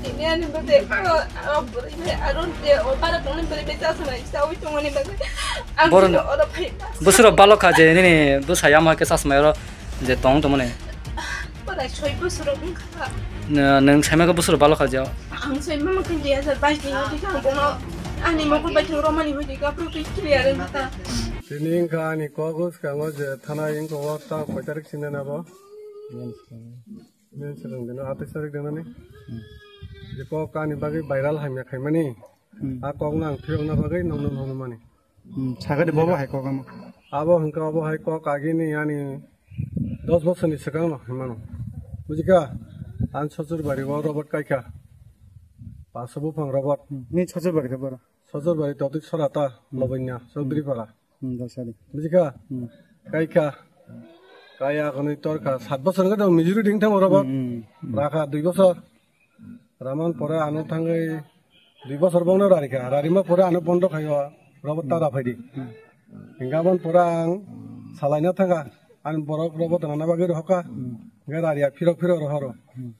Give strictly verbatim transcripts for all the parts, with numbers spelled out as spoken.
Tini ani bagwi, o, o bwrwi bai, aro de, o bara tongni bwrwi bai chasma isa ui tongmani bagwi. Ang Borok tini oro phai ma. Bwswrok balok kha je nini bwsai ama khe chasma oro je tong tongmani. Borai soi bwswrok wngkha. Nwng saimaka bwswrok balok kha je. Ang soi mama khe dui hazar bais ni hodi kha ang bono ani mokol bai thang romani hodi kha, proto clear wngkha. Tini wngkha ani kok o swkango je thana wngkha o tang koi tarik sinde na bo. Bini swkang dino, atais tarik dino ni. Hmm. Je kok ani bagwi viral hamya khaimani. Hmm. A kok no ang phiyokna bagwi nokno hwnmani. Hmm, sakha de bobo hai kok amo. Abo hwnkha obo hai kok agini yani dos bosor ni swkang no hwnmano. Bujikha? Ang Sochur bari o robot kaikha. Paso buphang robot. Hmm, ni Sochur bari de boro. Sochur bari Totik Sorata, Hmm. Lobanya, Chaudhary Para. Hmm, Dasari. Bujikha? Hmm. Kaikha. Kaya konwi torkha. Sat bosor wngkha to majority wngthang oro bo. Hmm, hmm, hmm. Rakha dui bosor. Raman pore ano thangwi dui bosor bongno rarikha. Rarima pore ano bondo khaio. Robot ta Hmm. raphaidi. Hmm. Hingkha aboni pore ang salaina thangkha. Ani borok robot rana bagwi rohorkha. Hmm. Hingkha rariya phirok phirok rohoro. Hmm.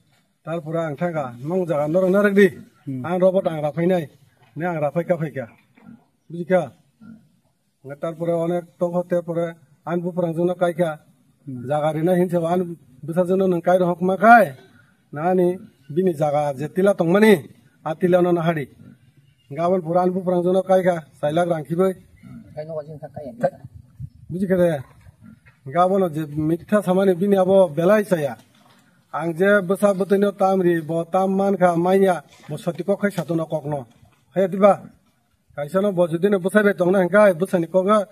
Tarpore ang thangkha, nong jaga norok narwk di. Hmm. Ang robot ang raphainai. Ne ang raphai kaphaikha. Bujikha? Hingke tarpore onek tongkho, tarpore ani buphrangjwkno kaikha. Hmm. Jaga rina hinsa ani bwsajwkno nwng kai rohorma khai, na ani bini jaga je tila tongmani, a tila no nahadi. Hingke aboni pore ani buphrangjwkno kaikha, chai lakh rang khibwi. Bujikha de? Hingke abono je mitha samani bini abo belai chaya. Ang je bwsa bwtwino tam ri, bo tam mankha, manya, bo soti kok khai satono kokno. Haya diba? Kaisano bo judino bwsai bai tongna hingkha, bwsani kokno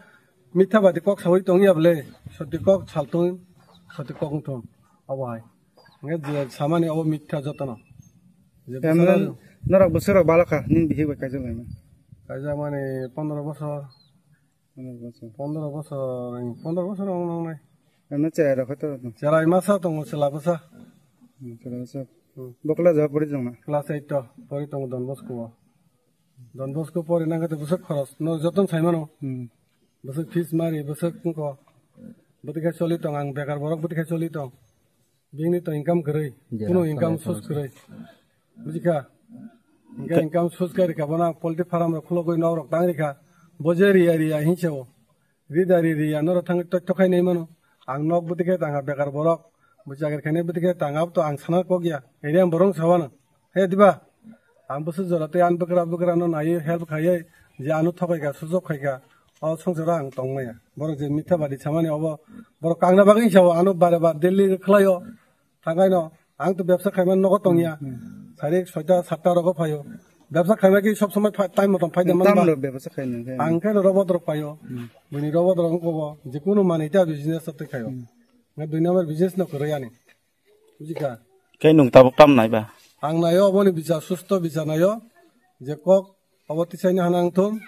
mitha badi kok sawi tongya bwle, soti kok saltung, soti kok wngthung, obo hai. Hingke je samani obo mitha jotono. Je Em, bwsano norok bwswk rok balokha, nini bihik bai kaijak laima? Kaijakmani pondro bosor. Pondro bosor. Pondro bosor, pondro bosor wng nongnai. Em, cherai rok khe to. Cherai masa tongo, chwla bwsa. Hmm, chwla bwsa. Hmm. Bo class o pori tongna? Class eight o pori tongo Don Bosco o. Don Bosco pori nang khe bwswk khoros no joton sai mano. Hmm. Bwswk fees mari, bwswk wngkho. Bwtwi khe choli tong, ang bekar borok bwtwi khe choli tong. Bini to income kwrwi, Jera, kunu income source kwrwi. Bujikha? Hingke income source khe rikha bono ang poultry farm rok khulogwi nok rok tang rikha. Bo je riya riya hinse o. Rida ri riya norok thang tok tok khai nai mano. Ang nok bwtwi khe tanga bekar borok. Bo chakri khainai bwtwi khe tanga to ang sana kok ya. Area borong sawana. He diba? Ang bwswk jora tei ani bwkra bwkra no naiwi help khaiwi je ano thokai kha, sujok khai kha, o songsaro ang tong maya. Borok je mitha badi samani obo borok kangna bagwi sao ano bare bar Delhi khlaio. Thangkaino ang to bebsa khaimani nogo tongya. Hmm, hmm. Sari soita satta rogo phaio. Bebsa khaima ki sob somoi phai, time motom phai de manba. Tamlo bebsa khaina khe. Ang khe robot rok phaio. Hmm. Bini robot rok wngkha bo je kunu manwi ta business tei khaio. Hmm. Nge dui number business no kwrwi ani. Bujikha? Khe nwng tabuk tam nai ba? Ang naio oboni bichar, susto bichar naio, je kok obo tisaini hana wngthum,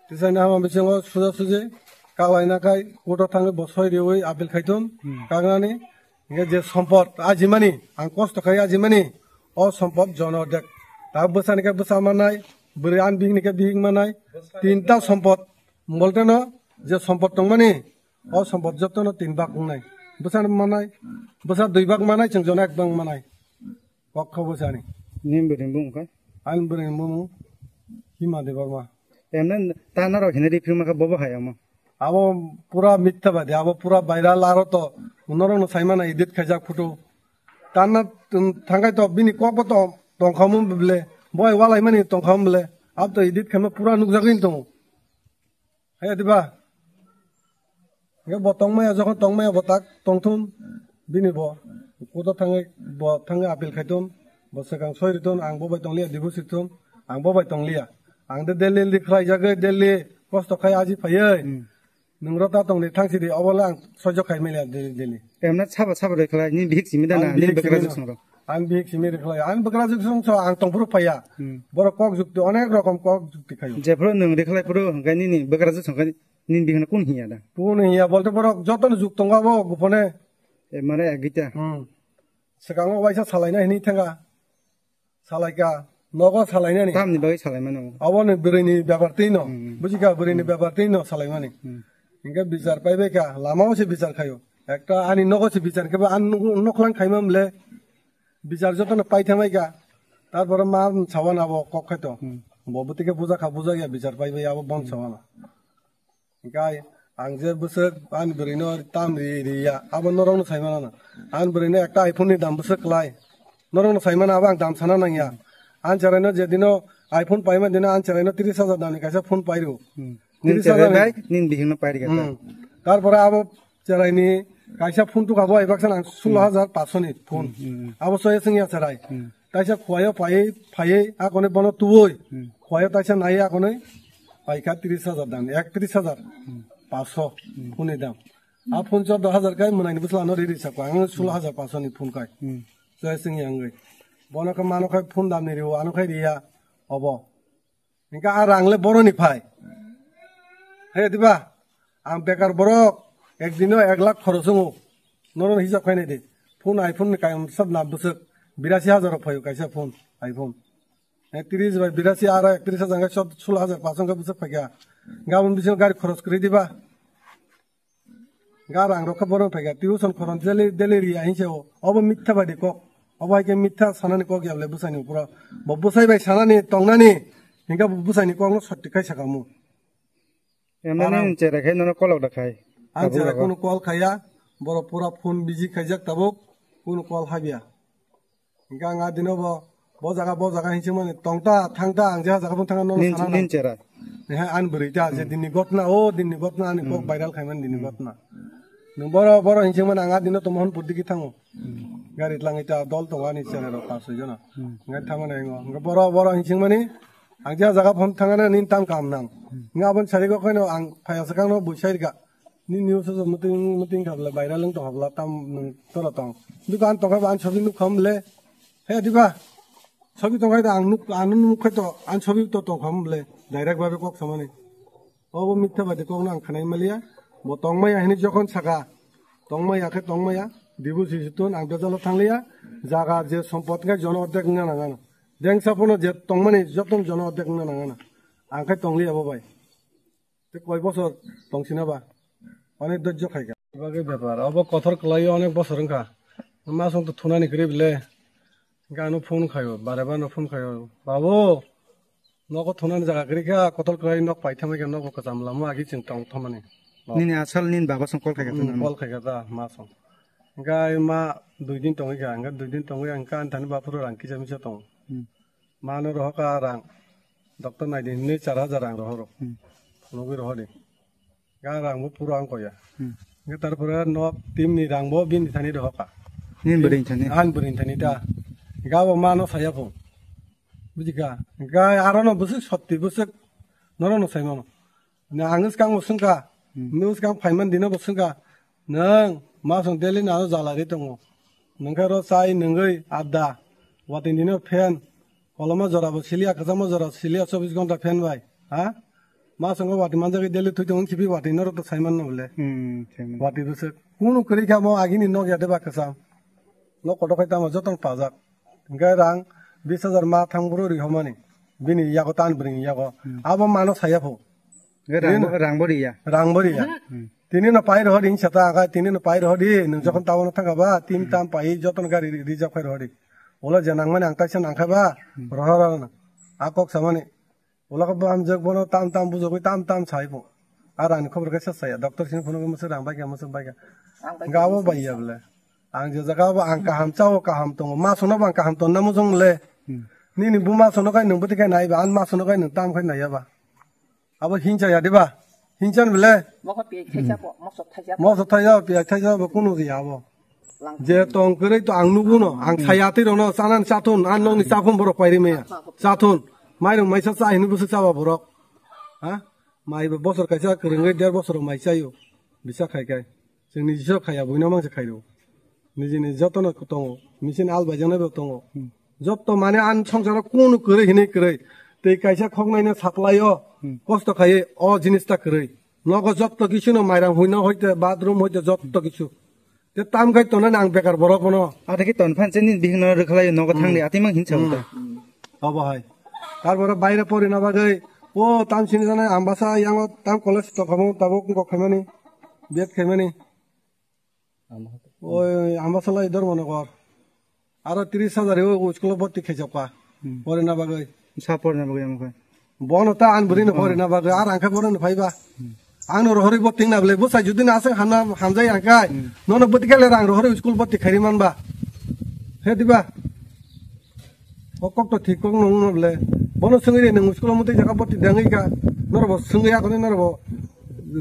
tisaini hama bisingo suja suji kaklaina khai court o thangwi bo soi riwi appeal khaithum, Hmm. kaknani, hingke je sompot ajimani, ang kosto khai ajimani, o sompot jono dek. Ta bwsani khe bwsa mannai, bwrwi ani bihikni khe bihik mannai, tinta sompot, molteno je sompot tongmani, O sompot jotono tin bak wngnai. Bwsa manai, bwsa dui bak manai, chwng jono ek bak manai. Kok kho bwsani. Nini bwrwini bumung kha? Ani bwrwini bumung Hima Debbarma. Emne ta norok hino riphi maka bobo hai omo. Abo pura mitha badi, abo pura viral aro to norokno saimana edit khaijak photo. Tanna, um, thangkai to bini kokbo to tongkhamu bele. Boi walaimani tongkhamu bele. Abo to edit khaima pura nukjagwi tongo. Haya diba? Hingke bo tongmaya, jokhon tongmaya bo tak tongthum bini bo. Court o thangwi bo thangwi appeal khaithum, bo swkang soi rithum, ang bo bai tongliya, divorce rithum, ang bo bai tongliya. Ang de Delhi Delhi khlaijagwi, Delhi kosto khai aji phaiwi. Hmm. Nwng rota tongdi thangsidi, obo le ang soijo khai manya Delhi Delhi. Emna sabo sabo rwkhlai, nini bihik simi da na, Ang nini bihik bwkra simi juk no. Song rok. Ang bihik simi rwkhlai, ang bwkra juk song so, ang tongphuru phaiya. Hmm. Borok kok jukti, onek rokom kok jukti khayo. Jephuru nwng rwkhlai phuru, hwnkhe nini bwkra juk song khe nini bihikno kun hiya da? Kun hiya bolte borok jotono juk tongo abo gupone. E, mane, e, gita. Hmm. Swkango waisa salaina hinwi thanga. Salaika, nogo salainani. Tamni bagwi salaimano? Aboni bwrwini bepar twi no. Hmm. Bujikha, bwrwini Hmm. bepar twi no salaimani. Hmm. Hingke bichar paibai kha, lama o se bichar khaio. Ekta ani nogo se bichar khe ba ani nuk-, noklang khaima mle bichar jotono paithamai kha. Tarpore ma sawan abo kok khai to. Hmm. Bo bwtwi khe buja kha, buja ya bichar paibai abo bon sawana. Hingke ang je bwswk ani bwrwino tam ri, ri ya, abo norokno sai mano. Ani bwrwino ekta iPhone ni dam bwswk klai. Norokno sai mano, abo ang dam sana nang ya. Ani cheraino je dino iPhone paima dino ani cheraino tris hajar damni kaisa phone pairu. Hmm. Nin tris hajar cherai ni- bai, nin bihikno pairikha ta. Hmm. Tarpore abo cheraini kaisa phone tukha bo aibaksan ang sulo hajar paso ni phone. Hmm, hmm, hmm. Abo soya sengya cherai. Hmm. Taisa khuayo phaiwi, phaiwi, akoni bono tuwoi. Hmm. Khuayo taisa nai akoni paikha tris hajar dam, ek tris hajar paso phone ni dam. A phone chordo hajar kai mwnaini bwsla no riri sakwa, ang sulo hajar paso ni phone kai. Hmm. Soya sengya wngwi. Bono khe mano khai phone dam ni riwo, ano khai riya, obo. Hingke a rang le boroni phai. He diba? Ang bekar borok ek dino ek lakh khoros wngo. Norok hisab khainai di. Phone iPhone ni kayam sab na bwswk birasi hajar rok phaio kaisa phone, iPhone. He tris bai birasi aro ek tris hajar khe sot sulo hajar paso khe bwswk phaikha. Gabon bising gari khoros kwrwi diba? Ga rang rok khe bono phaikha, tuition khoron daily, daily riya hinse o. Obo mitha bai de kok. Obo hai khe mitha sanani kok ya bwle bwsaini uporo. Bo bwsai bai sanani tongnani, hingke bo bwsaini kokno sotti khai saka mu. Emani Aram. Ni chera khai nono kolok da khai. Ang chera kunu call khaiya, boro pura phone busy khaijak tabuk, kunu call habya. Hingke ang a dino bo, bo jaga, bo jaga hinse mani tongta, thangta, ang je jaga phone thanga nono Nin, sana nin nang. Chera. Ehe, an bwrwi ta, je dinni gotna, o dinni gotna, ani kok viral khaimani dinni gotna. Nwng boro, boro hinse mani ang a dino tomohon purdiki thango. Gari tlangwi ta dol tongo ani chera rok pas soi jona. Hingke thamani ang o. Hingke boro, boro hinse mani, ang je jaga phone thangana nin tam kam nang. Hingke aboni sari kok khaino ang phaya swkang no bui sai rika. Ni news o muting muting khabla viral wng tong khabla tam nwng toro tong. Dukan tong khe ba an sobi nuk kham le. He diba? Sobi tong khai da ang nuk, ang nuk khai to, an sobi to tong kham le. Direct babe kok samani. Obo mitha bai de kok no ang khanai maliya. Bo tong maya hini jokhon saka. Tong maya khe tong maya. Dibu si si tun ang bejalo thang liya. Jaga je sompot khe jono ordek wngna nang ano. Deng sapono je tong mani joton jono ordek wngna nang ano. Ang khe tong liya bo bai. Te koi bosor tongsina ba? Onek dojjo khaikha. Bagwi bepar. Obo kothor kwlaio onek bosor wngkha. Masong to thunani kwrwi bile. Hingke ano phone khaio, bare bare no phone khaio. Babu, nogo thunani jaga kwrwi kha, kothor kwlai nok paithamai khe nogo kwcham lama agi chwng tong thomani. Nini asal nini baba song call khaikha Hmm, thunani. Call khaikha ta masong. Hingke ai ma dui din tongwi kha, hingke dui din tongwi ang khe ani thani baphuru rang kisa misa tongo. Hmm. Mano rohor ka rang. Doctor nai di hinwi char hajar rang rohor. Hmm. Phunugwi rohor di. Ga rang bo pura ang koya. Hmm. Ga tarpore no team ni rang bo bini thani rohor ka. Nin bwrwi thani. An bwrwi thani ta. Ga bo mano saya phu. Bujika. Ga aro no busuk sotti busuk. Noro no sai mano. Na ang skang bo sungka. Hmm. Nu skang phaiman dino bo sungka. Nwng masong daily nano jalari tongo. Nwng khe ro chai nwngwi adda. Watwi nino fan. Koloma jora bo siliya, kwchangma jora siliya, chobbish ghonta fan bai. Ha? Masongo watwi manjagwi daily thwi tongo, khibi watwi norok to saiman no bole. Hmm, saiman. Watwi bwswk. Kunu kwrwi kha mo agini nok ya de ba kwcham. Nok kotor khai tamo jotono pajak. Hingke rang bis hajar ma thang buro ri homani. Bini yago tan bwrwini yago. Hmm. Abo mano saya phu. Rang, rang bo riya. Rang bo riya. Hmm. Tini no pai rohor di hinsa ta, aga tini no pai rohor di, nwng jokhon tawno thangkha ba, tin tam pai, jotono gari ri-, reserve khai rohor di. Ola je nangmani ang taisa nangkha ba, Hmm. rohor rohor no. A kok samani. Ola khe bo hamjak bono tam tam bujogwi tam tam sai bo. Ar ani khobor kaisa saya, doctor sini phunugwi mwswk rang bai kha, mwswk bai kha. Ang bai Ga kha, abo bai ya bole. Ang je jaga bo ang kaham chao, kaham tongo. Ma sono bo ang kaham tonna mujung le. Hmm. Nini buma sono kai nwng bwtwi kai nai ba, an ma sono kai nwng tam khai nai ya ba. Abo hinsa ya diba? Hinsa ni bele? Mokho piyai thaisa po, mosok thaisa po. Mosok thaisa, piyai thaisa bo kunu ri abo. Lang- Je tong kwrwi to ang nugu no, ang Hmm. thaya twi rok no chanan chathun, an nokni chaphum borok pairi maya. Chathun. Mairung maisa cha hini bwswk chaba borok. Ha? Mai bo bosor kaisa kwrwngwi der bosor mai chaio. Bisa khai khai. Chwng niji siro khaiya, buino mangse khairo. Nijini jotono tongo, machine al baijaknai bo tongo. Hmm. Jotto mane an songsaro kunu kwrwi hinwi kwrwi. Tei kaisa khoknaino supply o Hmm. kosto khaiwi o jinis ta kwrwi. Nogo jotto kisu no mairang huino hoite, bathroom hoite jotto kisu. Te tam khai tonani ang bekar borok bono. Ate khe ton phan se nini bihikno rwkhlai nogo Hmm. thangdi, ate mang hinsa Hmm. wngkha. Obo hai. Tar pore baire porina bagwi O tam sini jana ambasa yang o tam college to kamo tabuk ko khaimani. Biat khaimani. Oi ambasa lai Dharmanagar. Aro tris hajar o school bhorti khaijak pa. Hmm. Porina bagwi. Sa porina bagwi amkha. Bono ta an bwrwino porina bagwi ar angkha bono phaiba. Ang no rohori bo tingna bwle bwsai judi na aswk hamna hamjai ang kai. Hmm. Nono bwti kele rang rohori school bhorti khairi manba. He diba? O kok to thik kok nung no bwle. Bono swngwi nung school muti jaga bhorti dangwi ka. Noro bo swngwi ya kone noro bo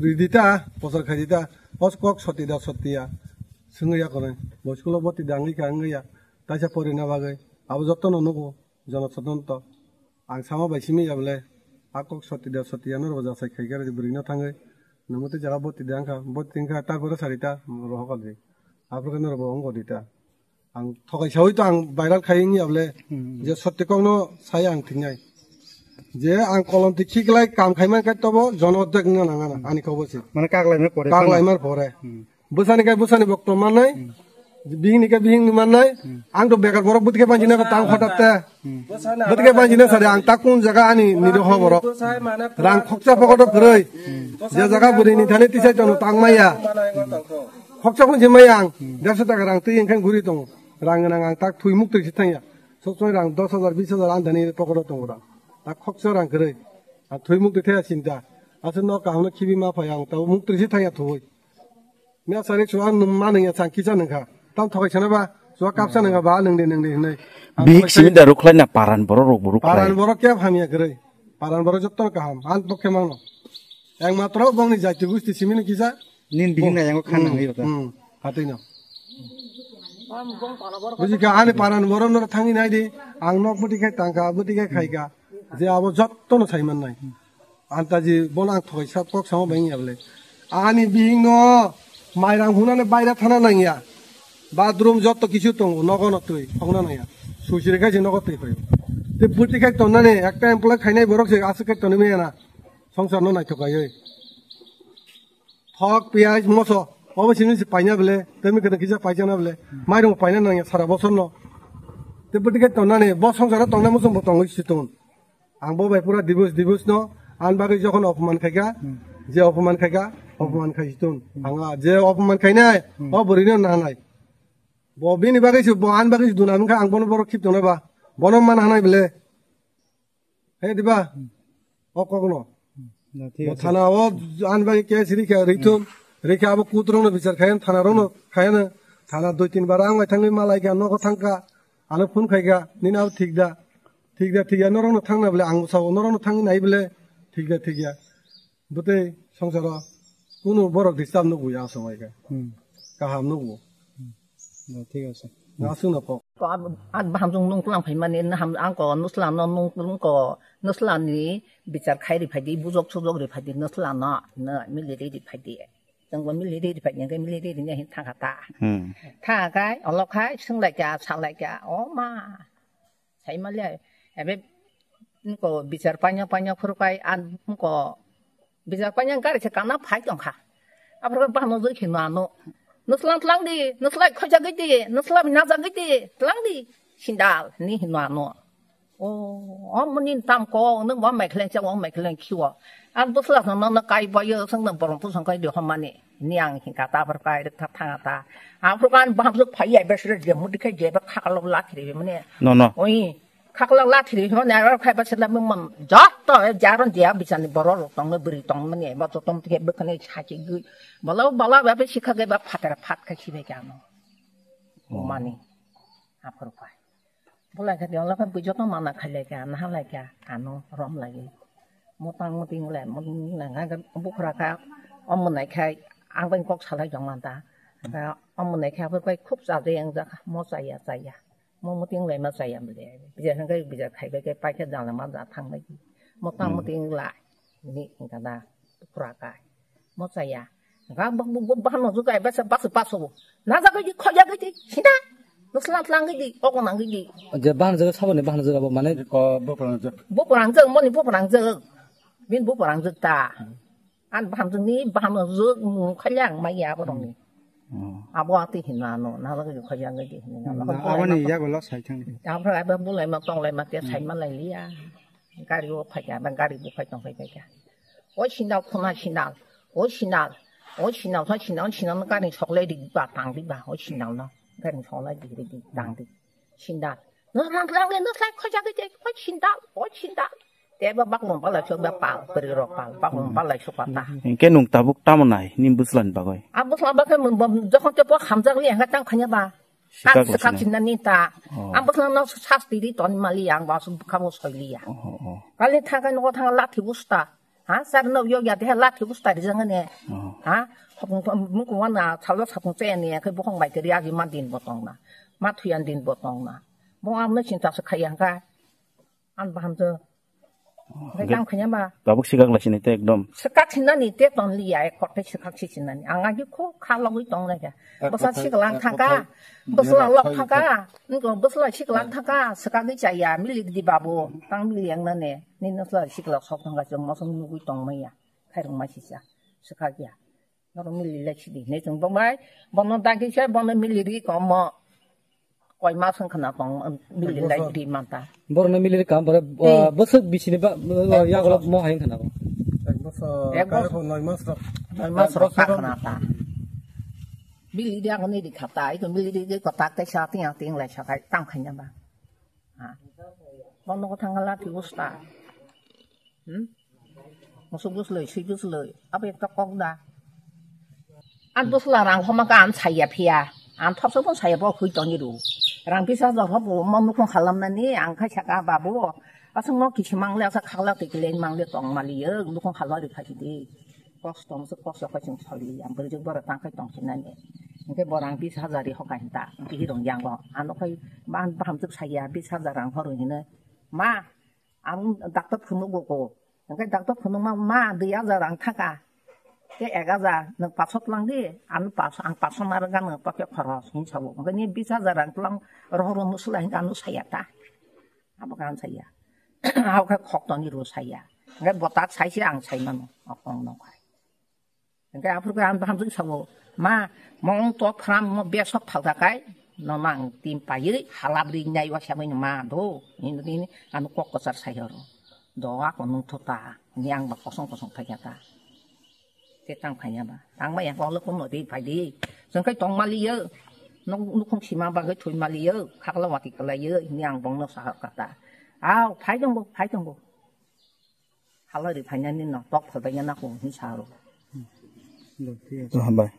ridita posor khaidita. Os kok soti da sotiya. Swngwi ya kone. Bo school bhorti dangwi ka wngya. Taisa porina bagwi. Abo jotto no nugo. Jono sotonto. Ang sama bai simi ya bwle. A kok soti da soti ya noro bo jasai khai kare bwrwi no thangwi. Nungwi tei jaga boti da wngkha. Boti wngkha ta goro sari ta rohok di. Aphuru khe noro bo wngko di ta. Ang thokai sawi to ang viral khai wngya bwle. Hmm. Je soti kok no sai ang thingnai. Je ang kolom ti khiklai kam khai man kai tobo jono dek no nangana ani kok bo si. Mane kaglai me pore. Kaglai mar pore. Hmm. Bwsani kai bwsani bokto mannai, bihingni kai bihingni mannai, ang to bekar borok bwtwi khe banjina ko tang hotat te. Bwtwi khe banjina sari ang ta kun jaga ani niro ho borok. Rang khoksa pokoto kwrwi. Je jaga bwrwi ni thani tisai tono tang maya. Khoksa phun je maya ang. Derso taka rang twi engkhan guri tongo. Rang nang ang tak thui muk twi si thangya. Sok sok rang dos hajar bis hajar ang thani pokoto tongo rang. Ta khoksa rang kwrwi. Ang thui muk twi thaya sinta. Aswk no kaham no khibi ma phai ang ta muk twi si thangya thui. Mia sari chua nung ma nung ya chang kisa nung kha. Tam thokai sana ba. Chua kap sa nung kha ba nung de nung de hinai. Bihik simi da rukhlai na paran borok rok bo rukhlai. Paran borok kya hamya kwrwi. Paran borok jotto kaham. Ang pokhe mangno. Ek matro bongni jati gusti simi ni kisa. Nin bihik na yango khan nang yo ta. Hmm. Hatwi no. Buji ka ani paran borok no thangi nai di. Ang nok buti khai tangka buti khai khai ka. Je abo jotto no sai man nai. Antaji bono ang thoi sa kok samo bai ya bole. Ani bihing no mairang hunani baira thana nangya. Bathroom jotto kisu tongo nogo no twi thokna nangya. Susi rikha si nogo twi phaio. Te buti khai tonnani ekta employee khainai borok se aswk khai tonni maya na. Songsar no naithok kaioi. Thok piyaj moso obo sini si paina bole. Temi kene kisa paijana bole. Mairung paina nangya sara bosor no. Te buti khai tonnani bo songsar no tongnai muchung bo tongoi si ton. Ang bo bai pura dibus dibus no, ang bagwi jokhon opoman khaika, je opoman khaika, opoman khai tun. Ang a je opoman khainai, o bwrwi no nanai. Bo bini bagwi se, bo ang bagwi se duna wngkha, ang bono borok khip tongna ba. Bono man hanai bele. He diba? O kok no. Bo thana o ang bagwi ke siri kha rithum, rikha abo kutrong no bichar khayan, thana rok no khayan, thana dui tin bar ang bai thangwi malai kha, nogo thangkha, ano phone khaika, nini abo thik da. Thik da, thik ya, norokno thangna bole, ang sao, norokno thangwi nai bole, thik da, thik ya. Bwtwi songsaro kunu borok disturb nukgo ya, aswk hai khe. Hmm. Kaham nukgo. Hmm. No, thik ase. Aswkno kok. Ko ab-, ang baham jong nung tlang phai mani, naham ang ko nusla no nung, nung ko nusla ni bichar khai ri phai di, bujok sujok ri phai di, nusla no, no, mili ri ri phai di. Jang bo mili ri ri phai di, mili ri ri ni hin thang kha ta. Hmm. Thang kha, olok khai, swng lai kha, sa lai kha, o ma. Sai ma le, ebe, ko bichar paina, paina phuru kai, an, ko bichar paina gari se kana phai tong kha. Aphuru bahno joi khe no ano. Nusla tlang di, nusla khoja gwi di, nusla na ja gwi di, tlang di, sindal, ni hino ano. O, o muni tam ko, nung wa mai khleng cha, wa mai khleng khiwo. An busla no no kai ba yo, sang no borom pu sang kai di homani. Ni ang hin ka ta phar kai rik tha thang ta. Ang phur kan baham su phai ai bes re je mu dikhai je ba khakalo la thiri mane. No, no. Oi, khakalo la thiri mane aro khai ba sela mum mam. Jat to jaron dia bichani boro rok tong bri tong mane ba to tom thike bekhane chachi gui. Bala bala ba be sikha ge ba phatar phat kha khibe kya no. Mani. Aphur pai. Bulai kha diong lakha bui joto mana khailai kha, nahalai kha, ano rom lagi. Motang muting le, muting le, nga ga bukhra kha, om munai khai, ang bai kok salai jong manta. Om munai kha, bai khub chajai ang jak, mo chaya, chaya. Mo muting le ma chaya bole. Bija hangkai bija khai bai kai pai kha jala ma ja thang bai. Motang muting la, ni kada, bukhra kai. Mo chaya. Ga bak bu bu bahno ju kai basa bas bas bu. Na ja kai di khoya kai di. Sida. Nusla tlang kai di. Oko nang kai di. Je bahno jaga sabo ni bahno jaga bo mane. Ko bo prang jak. Bo prang jak moni bo prang jak. Bin bo prang jak ta. An bahno jak ni bahno jak mu khalyang ma ya bo rong ni. Abo ati hinano na ja kai di khoya kai di. Abo ni ya go lo sai thang. Abo abo bulai ma tong lai ma te sai ma lai liya. Gari o phaikha, ba gari buphai tongphai phaikha. O sindal khuna sindal, o sindal, o sindal kha sindal, sindal no gari soklai di ba tang di ba, o sindal no gari soklai di di tang di. Sindal. No nang nang le no sai khoja ke je, o sindal, o sindal. Te ba bak mong pala chok ba pal, peri rok pal, bak mong pala chok pata. Hingke nung tabuk tamo nai, nim buslan bagoi. Ang buslan bagoi, jokhon te bo hamjak li ang tang khanya ba. Sikak Sikak, sikak sinani. Sinani ta. Oh. Ang bwswk no sas tiri ton mali ang ba su kabo soili ya. Oh, oh, oh. Kali thangkai nogo thang lathi busta. Ha, sar no yo ya de lathi busta ri jang ne. Oh. Ha, mukung wana thalo sapung che ne ke bokong bai tiri agi ma din botong na. Ma thuyan din botong na. Bo ang no chinta se khayang ka. An baham je. Hingke tang khanya ba. Tabuk sikak lai sini te ekdom. Sikak sinani te ton liya, ek kote sikak si sinani. Ang agi kho kha logoi tong lai kha. Ek kote, ek kote. Bwsla siklang thangka. Bwsla lok thangka. Nko bwsla siklang thangka. Sikak ni chaya, milik di babu. Tang milik ang nane. Ni nasla sikla sok thangka jong mosong nugui tong maya. Khairung ma sisa. Sikak ya. Norok mili lai sidi. Ne chwng bongbai, bono dagi se, bono mili ri komo. Koi mas wng khna tong, mili lai ri manta. Borno mili ri kam, bore, Tei. Ah, bwswk bisini ba, ah, Ek yagolo bosor. Mo hai khna ba. Ek bosor, Ek bosor. Kaya ko noi mas rok. Noi mas rok Ek bosor. Khna ta. Mili ri ang ni ri khata, iko mili ri ko tak tai sa ting ang ting lai sa kai, tam khanya ba. Ha. Bono ko thangala ti usta. Hmm? Musuk busloi, sui busloi, abo ekta kok da. An busla rang homa ka an saya phiya. An thopsa pun saya bo hui tong iru. Rang pisa jor hobo mo nukung halam nani ang khai saka babu. Asung mo kisi mangle asa khakla tikle mangle tong mali yo nukung halam ri khai di. Kos tong se kos ya khai sing soi li ang berjuk bor tang khai tong sinani. Engke borang bis hajar ri hokai ta. Engke hirong yang go. Ano khai ban baham tuk saya bis hajar rang horu hine. Ma Ang doctor phunuk go ko. Hingke doctor phunuk ma, ma dui hajar ang thaka. Ke ek hajar nwng paso tlang di, ang paso, ang paso ma rwgano pocket khoros hin sabo. Hingke ni bis hajar ang tlang rohor musla hingke ano saya ta. Abo kan saya. Hau khe khok toni ro saya. Hingke botak sai se ang sai mano. Okong no khai. Hingke aphuru khe ang bahamjwk sabo, "Ma, mong tok phram mo besok phalta kai, nono ang tim paiwi halap ri nai wa samai no ma do." Hini hini ano kok kwchar sai oro. "Do ako nung tho ta, ni ang ba kosong kosong phai ta." Te tang phai ba. Tang ba yang kok lo kono ri phai di. Jeng kai tong mali yo. Nuk nukhung sima ba kai thui mali yo. Khakla wati kalai yo. Ni ang bong no sahar kata. Au, phai dong bo, phai dong bo. Halari phainani no tok phalbaina nako hinwi sa aro. Hambai.